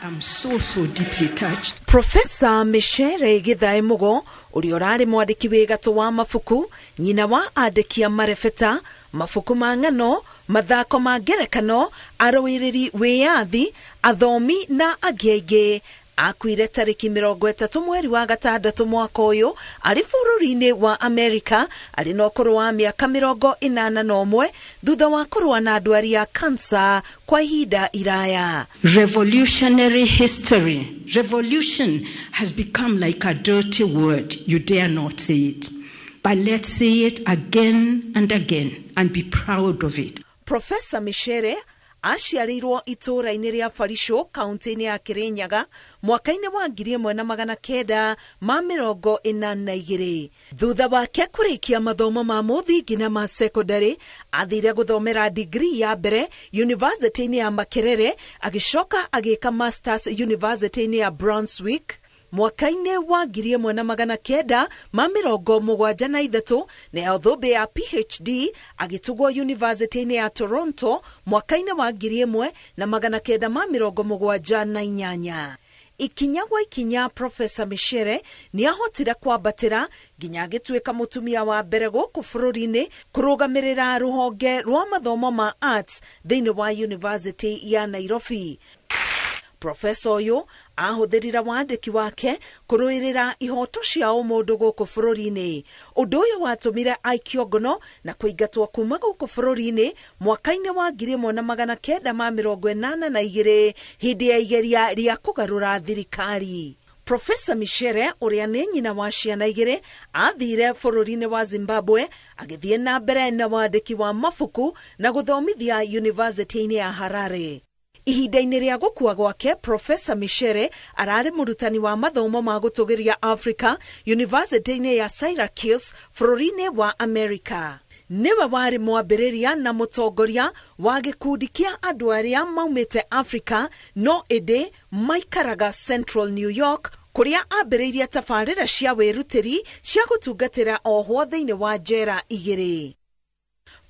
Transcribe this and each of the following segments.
am so, so deeply touched. Profesa Micere Githae Mugo ũrĩa ũrarĩ mwandĩki wĩ gatũ wa mabuku, nyina wa andĩki a marebeta, mabuku ma ng'ano, mathako ma ngerekano, arũĩrĩri wĩyathi, athomi na angĩ aingĩ, akuire tarĩki 30 mweri wa gatandatũ mwaka ũyũ arĩ bũrũri-inĩ wa Amerika arĩ na ũkũrũ wa mĩaka 81 thutha wa kũrũa na ndwari ya kansa kwa ihinda iraya. Revolutionary history. Revolution has become like a dirty word. You dare not say it. But let's say it again and again and be proud of it. Professor Micere aciarĩirwo itũũra-inĩ rĩa Barisho kaunti-inĩ ya Kirinyaga mwaka-inĩ wa 1982. Thutha wake kũrĩkia mathomo ma mũthingi na ma secondary, athire gũthomera degree ya mbere University-inĩ ya Makerere, agĩcoka agĩka masters University-inĩ ya Brunswick. Mwaka-inĩ wa 1973 nayo thũmbĩ ya PhD agĩtugwo University-inĩ ya Toronto mwaka-inĩ wa 1978. Ikinya gwa ikinya Profesa Micere nĩahotire kwambatĩra nginya agĩtuĩka mũtumia wa mbere gũkũ bũrũri-inĩ kũrũgamĩrĩra rũhonge rwa mathomo ma arts thĩinĩ wa University ya Nairobi. Profesa ũyũ ahũthĩrire wandĩki wake kũrũĩrĩra ihoto cia ũmũndũ gũkũ bũrũri-inĩ. Ũndũ ũyũ watũmire aikio ngono na kũingatwo kuma gũkũ bũrũri-inĩ mwaka-inĩ wa 1982 hĩndĩ ya igeria rĩa kũgarũra thirikari. Profesa Micere ũrĩa nĩ nyina wa ciana igĩrĩ athire bũrũri-inĩ wa Zimbabwe agĩthiĩ na mbere na wandĩki wa mabuku na gũthomithia University-inĩ ya Harare. Ihinda-inĩ rĩa gũkua gwake, Profesa Micere ararĩ mũrutani wa mathomo ma gũtũgĩria Africa University-inĩ ya Syracuse bũrũri-inĩ wa America. Nĩwe warĩ mwambĩrĩria na mũtongoria wa gĩkundi kĩa andũ arĩa maumĩte Africa no ĩndĩ maikaraga Central New York, kũrĩa ambĩrĩirie tabarĩra cia wĩrutĩri cia gũtungatĩra ohwo thĩinĩ wa njera igĩrĩ.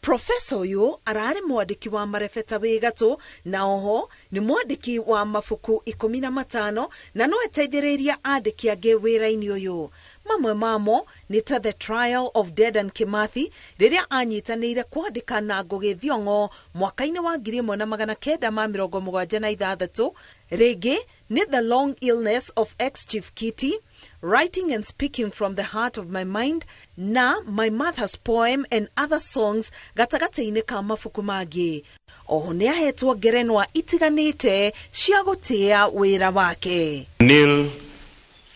Profesa ũyũ ararĩ mwandĩki wa marebeta wĩ gatũ na oho nĩ mwandĩki wa mabuku 15 na no eteithĩrĩria andĩki angĩ wĩra-inĩ ũyũ. Mamwe mamo nĩ ta The Trial of Dedan Kimathi rĩrĩa anyitanĩire kwandĩka na Ngũgĩ Thiong'o mwaka-inĩ wa 1976, rĩngĩ nĩ The Long Illness of Ex-Chief Kitty, Writing and Speaking from the Heart of My Mind na My Mother's Poem and Other Songs gatagatĩ-inĩ ka mabuku mangĩ. Oho nĩ ahetwo ngerenwa itiganĩte cia gũtĩa wĩra wake. Neil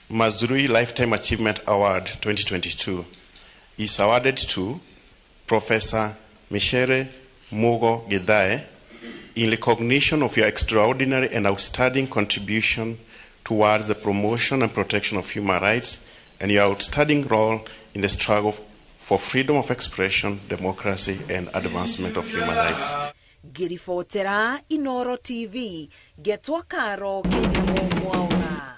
Mazrui Lifetime Achievement Award 2022 is awarded to Professor Micere Mugo Githae in recognition of your extraordinary and outstanding contribution towards the promotion and protection of human rights and your outstanding role in the struggle for freedom of expression, democracy, and advancement of human rights. Ngĩribotera Inoro TV, ngetwo Karo Kĩnyuo Mwaura.